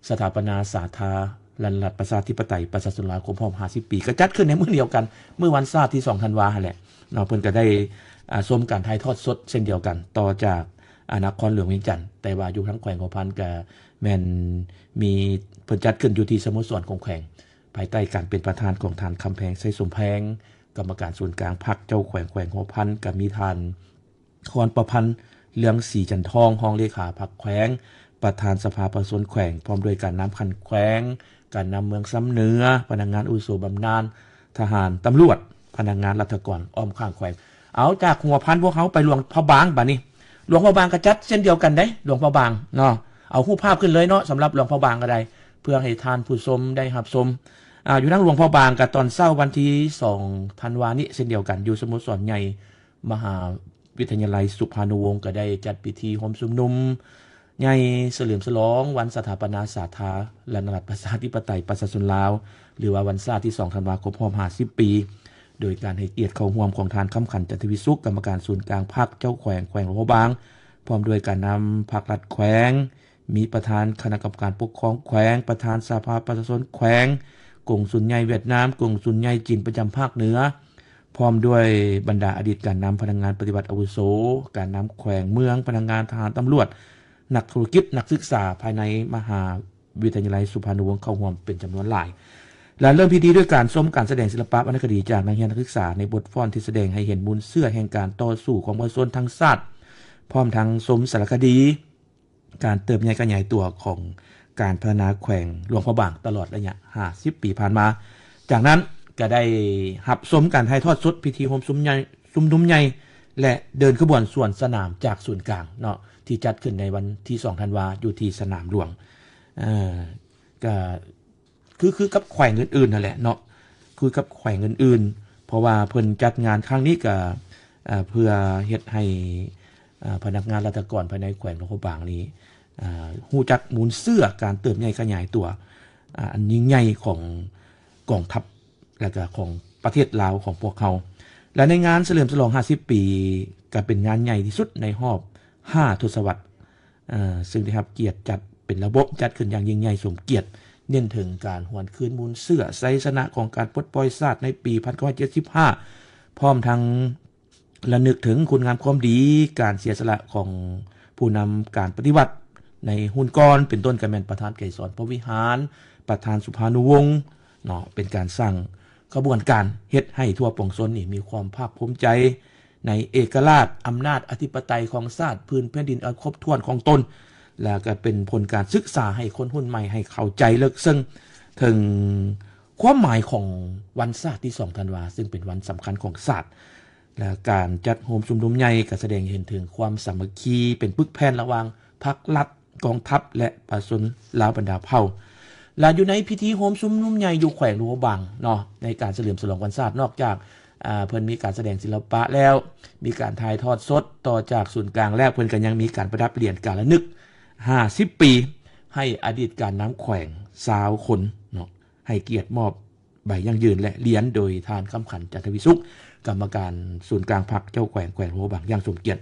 ສະຖາປະນາສາທາລະນະລັດ ປະຊາທິປະໄຕ ປະຊາຊົນລາວ ຄົບຮອບຫ້າສິບປີ ກໍຈັດຂຶ້ນໃນມື້ດຽວກັນ, ມື້ວັນຊາດທີສອງທັນວາຫັ້ນແຫຼະເນາະ. ເພິ່ນກໍໄດ້ ອາ ຊົມການຖ່າຍທອດສົດເຊັ່ນດຽວກັນ ຕໍ່ຈາກ ອາ ນະຄອນຫຼວງວຽງຈັນ, ແຕ່ວ່າຢູ່ທາງແຂວງຫົວພັນກໍແມ່ນມີ ເພິ່ນຈັດຂຶ້ນຢູ່ທີ່ສະໂມສອນຂອງແຂວງ ພາຍໃຕ້ການເປັນປະທານຂອງທ່ານ ຄຳແພງ ໄຊສົມແພງ ກຳມະການສູນກາງພັກ, ເຈົ້າແຂວງແຂວງຫົວພັນ, ກໍມີທ່ານ ຄອນປະພັນ ເລື່ອງສີຈັນທອງ ຮອງເລຂາພັກແຂວງ, ປະທານສະພາປະຊາຊົນແຂວງ, ພ້ອມດ້ວຍການນຳຂັ້ນແຂວງ, ການນຳເມືອງຊຳເໜືອ, ພະນັກງານອາວຸໂສບຳນານ, ທະຫານ, ຕຳຫຼວດ, ພະນັກງານລັດຖະກອນອ້ອມຂ້າງແຂວງ. ເອົາ, ຈາກຫົວພັນພວກເຮົາໄປຫຼວງພະບາງບາດນີ້. ຫຼວງພະບາງກໍຈັດເຊັ່ນດຽວກັນເດ້ ຫຼວງພະບາງເນາະ. ເອົາຮູບພາບຂຶ້ນເລີຍເນາະ, ສຳລັບຫຼວງພະບາງກໍໄດ້ ເພື່ອໃຫ້ທ່ານຜູ້ຊົມໄດ້ຮັບຊົມ. ອາ ຢູ່ທາງຫຼວງພະບາງກໍຕອນເຊົ້າວັນທີສອງທັນວານີ້ເຊັ່ນດຽວກັນ ຢູ່ສະໂມສອນໃຫຍ່ ມະຫາວິທະຍາໄລສຸພານຸວົງ ກໍໄດ້ຈັດພິທີໂຮມຊຸມນຸມໃຫຍ່ສະເຫຼີມສະຫຼອງວັນສະຖາປະນາສາທາລະນະລັດ ປະຊາທິປະໄຕ ປະຊາຊົນລາວ ຫຼືວ່າວັນຊາດທີສອງທັນວາ ຄົບຮອບຫ້າສິບປີ ໂດຍການໃຫ້ກຽດເຂົ້າຮ່ວມຂອງທ່ານ ຄຳຂັນ ຈັນທະວິສຸກ ກຳມະການສູນກາງພັກ, ເຈົ້າແຂວງແຂວງຫຼວງພະບາງ, ພ້ອມດ້ວຍການນຳພັກລັດແຂວງ, ມີປະທານຄະນະກຳມະການປົກຄອງແຂວງ, ປະທານສະພາປະຊາຊົນແຂວງ, ກົງສຸນໃຫຍ່ຫວຽດນາມ, ກົງສຸນໃຫຍ່ຈີນປະຈຳພາກເໜືອ, ພ້ອມດ້ວຍບັນດາອະດີດການນຳ, ພະນັກງານປະຕິບັດອາວຸໂສ, ການນຳແຂວງເມືອງ, ພະນັກງານທະຫານ, ຕຳຫຼວດ, ນັກທຸລະກິດ, ນັກສຶກສາພາຍໃນມະຫາວິທະຍາໄລສຸພານຸວົງເຂົ້າຮ່ວມເປັນຈຳນວນຫຼາຍ ແລະ ເລີ່ມພິທີດ້ວຍການຊົມການສະແດງສິລະປະວັນນະຄະດີຈາກນັກຮຽນນັກສຶກສາໃນບົດຟ້ອນທີ່ສະແດງໃຫ້ເຫັນມູນເຊື້ອແຫ່ງການຕໍ່ສູ້ຂອງປະຊາຊົນທັງຊາດ ພ້ອມທັງຊົມສາລະຄະດີ ການເຕີບໃຫຍ່ຂະຫຍາຍຕົວຂອງການພັດທະນາແຂວງຫຼວງພະບາງຕະຫຼອດໄລຍະຫ້າສິບປີຜ່ານມາ. ຈາກນັ້ນກໍໄດ້ຮັບຊົມການຖ່າຍທອດສົດພິທີໂຮມຊຸມໃຫຍ່ ຊຸມນຸມໃຫຍ່ ແລະ ເດີນຂະບວນສວນສະໜາມຈາກສູນກາງເນາະ ທີ່ຈັດຂຶ້ນໃນວັນທີສອງທັນວາ ຢູ່ທີ່ສະໜາມຫຼວງ. ເອີ ກໍ ຄື ຄືກັບແຂວງອື່ນໆນັ້ນແຫຼະເນາະ ຄືກັບແຂວງອື່ນໆ ເພາະວ່າເພິ່ນຈັດງານຄັ້ງນີ້ກໍ ເອີ ເພື່ອເຮັດໃຫ້ ເອີ ພະນັກງານລັດຖະກອນພາຍໃນແຂວງຫຼວງພະບາງນີ້ ເອີ ຮູ້ຈັກມູນເຊື້ອການເຕີບໃຫຍ່ຂະຫຍາຍຕົວ ເອີ ອັນຍິ່ງໃຫຍ່ຂອງກອງທັບ ແລະ ກະຂອງປະເທດລາວຂອງພວກເຮົາ ແລະ ໃນງານສະເຫຼີມສະຫຼອງຫ້າສິບປີ ກະເປັນງານໃຫຍ່ທີ່ສຸດໃນຮອບຫ້າທົດສະວັດ ເອີ ຊຶ່ງໄດ້ຮັບກຽດຈັດເປັນລະບົບ ຈັດຂຶ້ນຢ່າງຍິ່ງໃຫຍ່ສົມກຽດ ເນັ້ນເຖິງການຫວນຄືນມູນເຊື້ອໄຊຊະນະຂອງການປົດປ່ອຍຊາດໃນປີພັນເກົ້າຮ້ອຍເຈັດສິບຫ້າ ພ້ອມທັງລະນຶກເຖິງຄຸນງາມຄວາມດີ ການເສຍສະຫຼະຂອງຜູ້ນຳການປະຕິວັດໃນຮຸ່ນກ່ອນ ເປັນຕົ້ນກໍແມ່ນປະທານໄກສອນ ພົມວິຫານ, ປະທານສຸພານຸວົງ ເນາະ ເປັນການສ້າງຂະບວນການເຮັດໃຫ້ທົ່ວປວງຊົນນີ້ມີຄວາມພາກພູມໃຈໃນເອກະລາດ, ອຳນາດອະທິປະໄຕຂອງຊາດ, ພື້ນແຜ່ນດິນອັນຄົບຖ້ວນຂອງຕົນ ແລະ ກໍເປັນຜົນການສຶກສາໃຫ້ຄົນຮຸ່ນໃໝ່ໃຫ້ເຂົ້າໃຈເລິກເຊິ່ງເຖິງຄວາມໝາຍຂອງວັນຊາດທີສອງທັນວາ ຊຶ່ງເປັນວັນສຳຄັນຂອງຊາດ ແລະ ການຈັດໂຮມຊຸມນຸມໃຫຍ່ກໍສະແດງໃຫ້ເຫັນເຖິງຄວາມສາມັກຄີເປັນປຶກແຜ່ນລະຫວ່າງພັກລັດ ກອງທັບ ແລະ ປະຊາຊົນລາວບັນດາເຜົ່າ ແລະ ຢູ່ໃນພິທີໂຮມຊຸມນຸມໃຫຍ່ຢູ່ແຂວງຫຼວງພະບາງເນາະ ໃນການສະເຫຼີມສະຫຼອງວັນຊາດ ນອກຈາກ ອາ ເພິ່ນມີການສະແດງສິລະປະແລ້ວ ມີການຖ່າຍທອດສົດຕໍ່ຈາກສູນກາງແລ້ວ ເພິ່ນກໍຍັງມີການປະດັບຫຼຽນການລະນຶກຫ້າສິບປີ ໃຫ້ອະດີດການນຳແຂວງຊາວຄົນເນາະ ໃຫ້ກຽດມອບ ໃບຢັ້ງຢືນ ແລະ ຫຼຽນ ໂດຍທ່ານ ຄຳຂັນ ຈັນທະວິສຸກ ກຳມະການສູນກາງພັກ ເຈົ້າແຂວງແຂວງຫຼວງພະບາງຢ່າງສົມກຽດ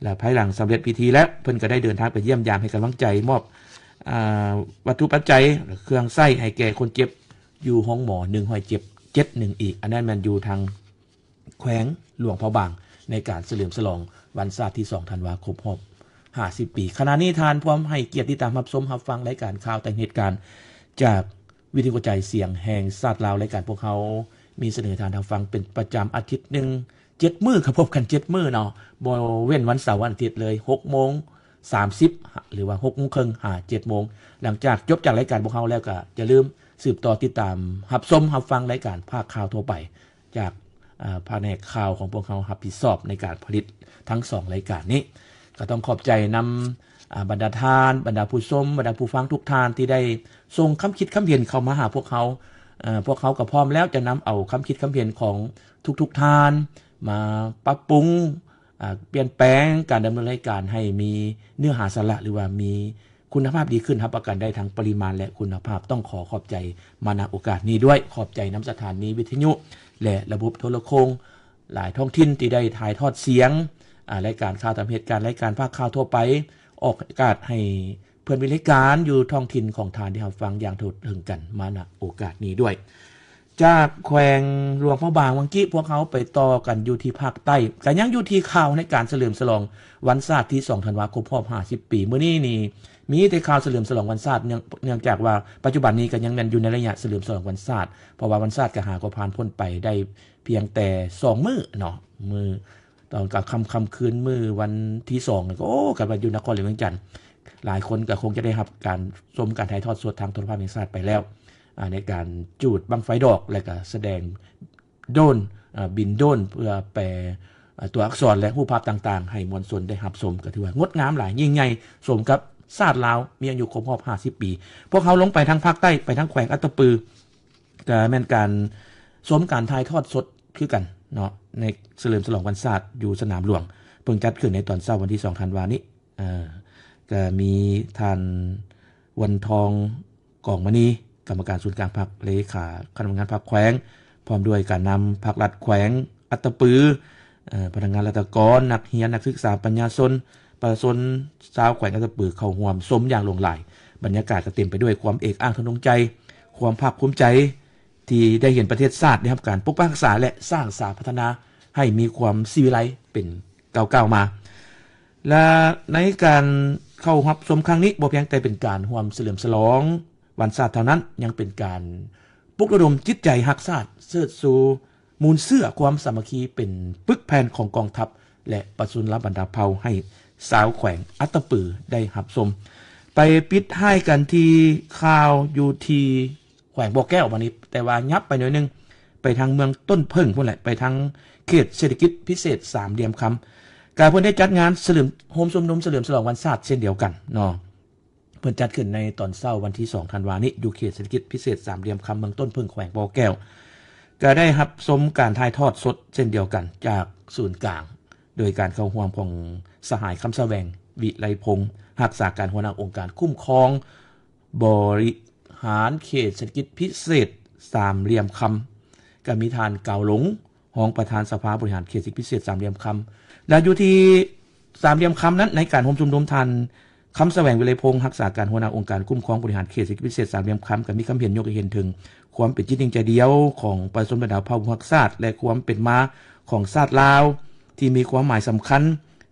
ແລະ ພາຍຫຼັງສຳເລັດພິທີແລ້ວ ເພິ່ນກໍໄດ້ເດີນທາງໄປຢ້ຽມຢາມໃຫ້ກຳລັງໃຈ ມອບ ອາ ວັດຖຸປັດໄຈ ແລະ ເຄື່ອງໃຊ້ໃຫ້ແກ່ຄົນເຈັບຢູ່ໂຮງໝໍໜຶ່ງຮ້ອຍເຈັດ ເຈັດໜຶ່ງອີກ ອັນນັ້ນແມ່ນຢູ່ທາງແຂວງຫຼວງພະບາງ ໃນການສະເຫຼີມສະຫຼອງວັນຊາດທີສອງທັນວາ ຄົບຮອບຫ້າສິບປີ. ຂະນະນີ້ທ່ານພວມໃຫ້ກຽດຕິດຕາມຮັບຊົມຮັບຟັງລາຍການຂ່າວຕາມເຫດການຈາກ ວິທະຍຸກະຈາຍສຽງແຫ່ງຊາດລາວ ລາຍການພວກເຮົາມີສະເໜີທ່ານຮັບຟັງເປັນປະຈຳອາທິດໜຶ່ງເຈັດມື້ ກໍພົບກັນເຈັດມື້ເນາະ ບໍ່ເວັ້ນວັນເສົາວັນອາທິດເລີຍ ຫົກໂມງສາມສິບ ຫຼືວ່າຫົກໂມງເຄິ່ງຫາເຈັດໂມງ. ຫຼັງຈາກຈົບຈາກລາຍການພວກເຮົາແລ້ວ ກໍຢ່າລືມສືບຕໍ່ຕິດຕາມຮັບຊົມຮັບຟັງລາຍການພາກຂ່າວທົ່ວໄປ ຈາກ ອາ ພະແນກຂ່າວຂອງພວກເຮົາຮັບຜິດຊອບໃນການຜະລິດທັງສອງລາຍການນີ້. ກໍຕ້ອງຂອບໃຈນຳ ອາ ບັນດາທ່ານ, ບັນດາຜູ້ຊົມ, ບັນດາຜູ້ຟັງທຸກທ່ານທີ່ໄດ້ສົ່ງຄຳຄິດຄຳເຫັນເຂົ້າມາຫາພວກເຮົາ. ເອີ ພວກເຮົາກໍພ້ອມແລ້ວຈະນຳເອົາຄຳຄິດຄຳເຫັນຂອງທຸກໆທ່ານມາປັບປຸງ ອາ ປ່ຽນແປງການດຳເນີນລາຍການໃຫ້ມີເນື້ອຫາສາລະ ຫຼືວ່າມີຄຸນນະພາບດີຂຶ້ນ, ຮັບປະກັນໄດ້ທັງປະລິມານ ແລະ ຄຸນນະພາບ. ຕ້ອງຂໍຂອບໃຈມາ ນະ ໂອກາດນີ້ດ້ວຍ. ຂອບໃຈນຳສະຖານີວິທະຍຸ ແລະ ລະບົບໂທລະໂຄ່ງຫຼາຍທ້ອງຖິ່ນທີ່ໄດ້ຖ່າຍທອດສຽງ ອາ ລາຍການຂ່າວຕາມເຫດການ, ລາຍການພາກຂ່າວທົ່ວໄປ, ອອກອາກາດໃຫ້ເພື່ອນວິທະຍຸລາຍການຢູ່ທ້ອງຖິ່ນຂອງທ່ານໄດ້ຮັບຟັງຢ່າງທົ່ວເຖິງກັນມາ ນະ ໂອກາດນີ້ດ້ວຍ. ຈາກແຂວງຫຼວງພະບາງ ວັງກີ້ ພວກເຮົາໄປຕໍ່ກັນຢູ່ທີ່ພາກໃຕ້, ກໍຍັງຢູ່ທີ່ຂ່າວໃນການສະເຫຼີມສະຫຼອງວັນຊາດທີສອງ ທັນວາ ຄົບຮອບຫ້າສິບປີ. ມື້ນີ້ນີ້ມີແຕ່ຂ່າວສະເຫຼີມສະຫຼອງວັນຊາດ ເນື່ອງ ເນື່ອງຈາກວ່າປັດຈຸບັນນີ້ກໍຍັງແມ່ນຢູ່ໃນໄລຍະສະເຫຼີມສະຫຼອງວັນຊາດ, ເພາະວ່າວັນຊາດກໍຫາກໍຜ່ານພົ້ນໄປໄດ້ພຽງແຕ່ສອງມື້ເນາະ. ມື້ຕອນກາງຄ່ຳ ຄ່ຳຄືນມື້ວັນທີສອງນີ້ກໍ ໂອ້ ຄັນວ່າຢູ່ນະຄອນຫຼວງວຽງຈັນ ຫຼາຍຄົນກໍຄົງຈະໄດ້ຮັບການຊົມການຖ່າຍທອດສົດທາງໂທລະພາບແຫ່ງຊາດໄປແລ້ວ ອາ ໃນການຈູດບັ້ງໄຟດອກ ແລະ ກະສະແດງໂດຣນ ອາ ບິນໂດຣນ ເພື່ອແປ ອາ ຕົວອັກສອນ ແລະ ຮູບພາບຕ່າງໆ ໃຫ້ມວນຊົນໄດ້ຮັບຊົມ ກໍຖືວ່າງົດງາມຫຼາຍ, ຍິ່ງໃຫຍ່, ສົມກັບຊາດລາວມີອາຍຸຄົບຮອບຫ້າສິບປີ. ພວກເຮົາລົງໄປທາງພາກໃຕ້, ໄປທາງແຂວງອັດຕະປື, ກະແມ່ນການຊົມການຖ່າຍທອດສົດຄືກັນເນາະ ໃນສະເຫຼີມສະຫຼອງວັນຊາດຢູ່ສະໜາມຫຼວງ, ເພິ່ງຈັດຂຶ້ນໃນຕອນເຊົ້າວັນທີສອງ ທັນວານີ້. ເອີ ກະມີທ່ານ ວັນທອງ ກອງມະນີ ກຳມະການສູນກາງພັກ, ເລຂາຄະນະທຳງານພັກແຂວງ, ພ້ອມດ້ວຍການນຳພັກລັດແຂວງອັດຕະປື, ເອີ ພະນັກງານລັດຖະກອນ, ນັກຮຽນ, ນັກສຶກສາ, ປັນຍາຊົນ, ປະຊາຊົນຊາວແຂວງອັດຕະປື ເຂົ້າຮ່ວມຊົມຢ່າງຫຼວງຫຼາຍ. ບັນຍາກາດກໍເຕັມໄປດ້ວຍຄວາມເອກອ້າງທະນົງໃຈ, ຄວາມພາກພູມໃຈ ທີ່ໄດ້ເຫັນປະເທດຊາດໄດ້ຮັບການປົກປັກຮັກສາ ແລະ ສ້າງສາພັດທະນາໃຫ້ມີຄວາມສີວິໄລເປັນກ້າວໆມາ. ແລະ ໃນການເຂົ້າຮັບຊົມຄັ້ງນີ້ ບໍ່ພຽງແຕ່ເປັນການຮ່ວມສະເຫຼີມສະຫຼອງວັນຊາດເທົ່ານັ້ນ, ຍັງເປັນການປຸກລະດົມຈິດໃຈຮັກຊາດ, ເຊີດຊູມູນເຊື້ອຄວາມສາມັກຄີເປັນປຶກແຜ່ນຂອງກອງທັບ ແລະ ປະຊາຊົນລາວບັນດາເຜົ່າ ໃຫ້ຊາວແຂວງອັດຕະປືໄດ້ຮັບຊົມ. ໄປປິດທ້າຍກັນທີ່ຂ່າວຢູ່ທີ່ ແຂວງບໍ່ແກ້ວບັດນີ້, ແຕ່ວ່າຫຍັບໄປໜ້ອຍໜຶ່ງ ໄປທາງເມືອງຕົ້ນເຜິ້ງພຸ້ນແຫຼະ, ໄປທາງເຂດເສດຖະກິດພິເສດສາມຫຼ່ຽມຄຳ. ກະເພິ່ນໄດ້ຈັດງານສະເຫຼີມ ໂຮມຊຸມນຸມສະເຫຼີມສະຫຼອງວັນຊາດເຊັ່ນດຽວກັນເນາະ. ເພິ່ນຈັດຂຶ້ນໃນຕອນເຊົ້າວັນທີສອງ ທັນວານີ້ ຢູ່ເຂດເສດຖະກິດພິເສດສາມຫຼ່ຽມຄຳ ເມືອງຕົ້ນເຜິ້ງ ແຂວງບໍ່ແກ້ວ. ກະໄດ້ຮັບຊົມການຖ່າຍທອດສົດເຊັ່ນດຽວກັນຈາກສູນກາງ, ໂດຍການເຂົ້າຮ່ວມຂອງສະຫາຍ ຄຳສະແຫວງ ວິໄລພົງ ຮັກສາການຫົວໜ້າອົງການຄຸ້ມຄອງ ບໍລິຫານເຂດເສດຖະກິດພິເສດສາມຫຼ່ຽມຄຳ, ກໍມີທ່ານ ກາວຫຼົງ ຮອງປະທານສະພາບໍລິຫານເຂດເສດຖະກິດພິເສດສາມຫຼ່ຽມຄຳ ແລະ ຢູ່ທີ່ສາມຫຼ່ຽມຄຳນັ້ນ ໃນການໂຮມຊຸມນຸມ ທ່ານ ຄຳສະແຫວງ ວິໄລພົງ ຮັກສາການຫົວໜ້າອົງການຄຸ້ມຄອງບໍລິຫານເຂດເສດຖະກິດພິເສດສາມຫຼ່ຽມຄຳ ກໍມີຄຳເຫັນຍົກໃຫ້ເຫັນເຖິງຄວາມເປັນຈິດໜຶ່ງໃຈດຽວຂອງປະຊາຊົນບັນດາເຜົ່າຜູ້ຮັກຊາດ ແລະ ຄວາມເປັນມາຂອງຊາດລາວ ທີ່ມີຄວາມໝາຍສຳຄັນ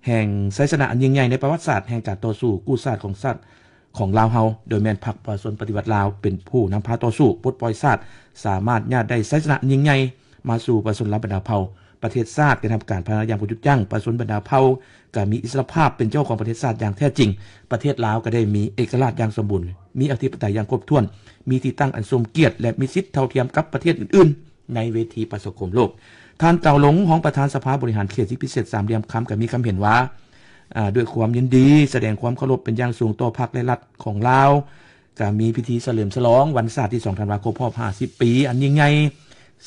ແຫ່ງໄຊຊະນະອັນຍິ່ງໃຫຍ່ໃນປະຫວັດສາດແຫ່ງການຕໍ່ສູ້ກູ້ຊາດຂອງຊາດຂອງລາວເຮົາ, ໂດຍແມ່ນພັກປະຊາຊົນປະຕິວັດລາວເປັນຜູ້ນຳພາຕໍ່ສູ້ປົດປ່ອຍຊາດ, ສາມາດຍາດໄດ້ໄຊຊະນະອັນຍິ່ງໃຫຍ່ມາສູ່ປະຊາຊົນລາວບັນດາເຜົ່າ. ປະເທດຊາດໄດ້ຮັບການພັດທະນາຢ່າງບໍ່ຢຸດຢັ້ງ, ປະຊາຊົນບັນດາເຜົ່າກໍມີອິດສະຫຼະພາບເປັນເຈົ້າຂອງປະເທດຊາດຢ່າງແທ້ຈິງ, ປະເທດລາວກໍໄດ້ມີເອກະລາດຢ່າງສົມບູນ, ມີອະທິປະໄຕຢ່າງຄົບຖ້ວນ, ມີທີ່ຕັ້ງອັນສົມກຽດ ແລະ ມີສິດເທົ່າທຽມກັບປະເທດອື່ນໆ ໃນເວທີປະຊາຄົມໂລກ. ທ່ານ ເຕົາຫຼົງ ຮອງປະທານສະພາບໍລິຫານເຂດເສດຖະກິດພິເສດສາມຫຼ່ຽມຄຳ ກໍມີຄຳເຫັນວ່າ ອາ ດ້ວຍຄວາມຍິນດີ ສະແດງຄວາມເຄົາລົບເປັນຢ່າງສູງຕໍ່ພັກ ແລະ ລັດຂອງລາວ, ກໍມີພິທີສະເຫຼີມສະຫຼອງວັນຊາດທີສອງ ທັນວາ ຄົບຮອບຫ້າສິບປີອັນຍິ່ງໃຫຍ່,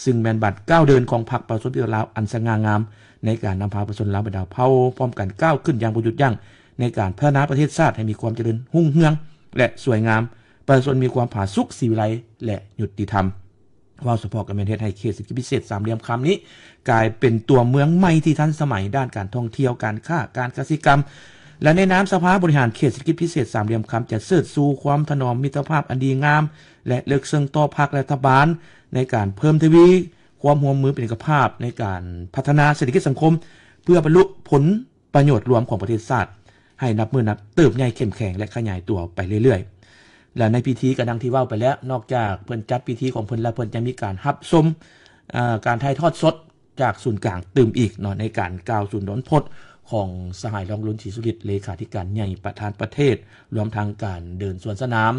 ຊຶ່ງແມ່ນບາດກ້າວເດີນຂອງພັກປະຊາຊົນປະຕິວັດລາວອັນສະຫງ່າງາມ ໃນການນຳພາປະຊາຊົນລາວບັນດາເຜົ່າ ພ້ອມກັນກ້າວຂຶ້ນຢ່າງບໍ່ຢຸດຢັ້ງ ໃນການພັດທະນາປະເທດຊາດໃຫ້ມີຄວາມຈະເລີນຮຸ່ງເຮືອງ ແລະ ສວຍງາມ, ປະຊາຊົນມີຄວາມຜາສຸກ, ສີວິໄລ ແລະ ຍຸຕິທຳ. ເວົ້າສະເພາະກໍແມ່ນເຮັດໃຫ້ເຂດເສດຖະກິດພິເສດສາມຫຼ່ຽມຄຳນີ້ ກາຍເປັນຕົວເມືອງໃໝ່ທີ່ທັນສະໄໝດ້ານການທ່ອງທ່ຽວ, ການຄ້າ, ການກະສິກຳ ແລະ ໃນນາມສະພາບໍລິຫານເຂດເສດຖະກິດພິເສດສາມຫຼ່ຽມຄຳ ຈະເຊີດຊູຄວາມຖະໜອມມິດຕະພາບອັນດີງາມ ແລະ ເລິກເຊິ່ງຕໍ່ພັກ ແລະ ລັດຖະບານ ໃນການເພີ່ມທະວີຄວາມຮ່ວມມືເປັນເອກະພາບ ໃນການພັດທະນາເສດຖະກິດສັງຄົມ ເພື່ອບັນລຸຜົນ ປະໂຫຍດລວມຂອງປະເທດຊາດ ໃຫ້ນັບມື້ນັບເຕີບໃຫຍ່ເຂັ້ມແຂງ ແລະ ຂະຫຍາຍຕົວໄປເລື້ອຍໆ. ແລະ ໃນພິທີກໍດັ່ງທີ່ເວົ້າໄປແລ້ວ, ນອກຈາກເພິ່ນຈັດພິທີຂອງເພິ່ນແລ້ວ, ເພິ່ນຍັງມີການຮັບຊົມ ເອີ ການຖ່າຍທອດສົດຈາກສູນກາງຕື່ມອີກເນາະ, ໃນການກ່າວສຸນທອນພົດຂອງສະຫາຍ ທອງລຸນ ສີສຸລິດ ເລຂາທິການໃຫຍ່ປະທານປະເທດ, ລວມທັງການເດີນສວນສະໜາມ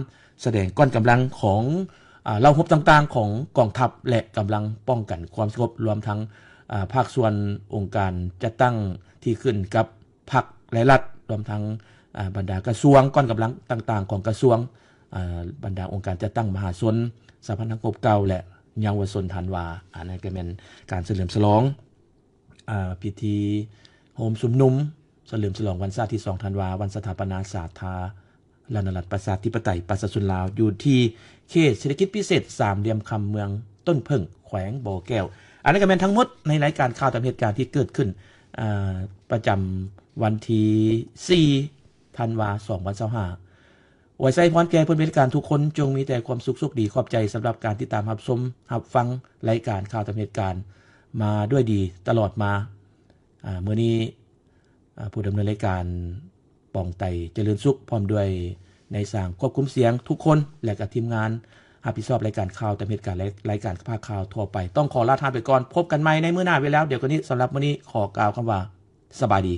ສະແດງກ້ອນກຳລັງຂອງ ອາ ເຫຼົ່າຮົບຕ່າງໆຂອງກອງທັບ ແລະ ກຳລັງປ້ອງກັນຄວາມສະຫງົບ, ລວມທັງ ອ່າ ພາກສ່ວນອົງການຈັດຕັ້ງທີ່ຂຶ້ນກັບພັກ ແລະ ລັດ ລວມທັງ ອ່າ ບັນດາກະຊວງ ກ້ອນກຳລັງຕ່າງໆຂອງກະຊວງ ອ່າ ບັນດາອົງການຈັດຕັ້ງມະຫາຊົນ ສະຫະພັນນັກຮົບເກົ່າ ແລະ ເຍົາວະຊົນທັນວາ. ອັນນັ້ນກໍແມ່ນການສະເຫຼີມສະຫຼອງ ອ່າ ພິທີໂຮມຊຸມນຸມສະເຫຼີມສະຫຼອງວັນຊາດທີສອງທັນວາ ວັນສະຖາປະນາສາທາລະນະລັດ ປະຊາທິປະໄຕ ປະຊາຊົນລາວ ຢູ່ທີ່ເຂດເສດຖະກິດພິເສດສາມຫຼ່ຽມຄຳ ເມືອງຕົ້ນເຜິ້ງ ແຂວງບໍ່ແກ້ວ. ອັນນັ້ນກໍແມ່ນທັງໝົດໃນລາຍການຂ່າວຕາມເຫດການທີ່ເກີດຂຶ້ນ ອ່າ ປະຈຳວັນທີສີ່ທັນວາ ສອງພັນຊາວຫ້າ. ອວຍໄຊພອນແກ່ເພື່ອນເວລາການທຸກຄົນ ຈົ່ງມີແຕ່ຄວາມສຸກໂຊກດີ. ຂອບໃຈສຳລັບການຕິດຕາມຮັບຊົມຮັບຟັງລາຍການຂ່າວຕາມເຫດການມາດ້ວຍດີຕະຫຼອດມາ. ອ່າ ມື້ນີ້ ອ່າ ຜູ້ດຳເນີນລາຍການ ປອງໄຕ ຈະເລີນສຸກ ພ້ອມດ້ວຍນາຍຊ່າງຄວບຄຸມສຽງທຸກຄົນ ແລະ ກະທີມງານຮັບຜິດຊອບລາຍການຂ່າວຕາມເຫດການ ແລະ ລາຍການພາກຂ່າວທົ່ວໄປ ຕ້ອງຂໍລາທ່ານໄປກ່ອນ. ພົບກັນໃໝ່ໃນມື້ໜ້າເວລາດຽວກັນນີ້. ສຳລັບມື້ນີ້ຂໍກ່າວຄຳວ່າ ສະບາຍດີ.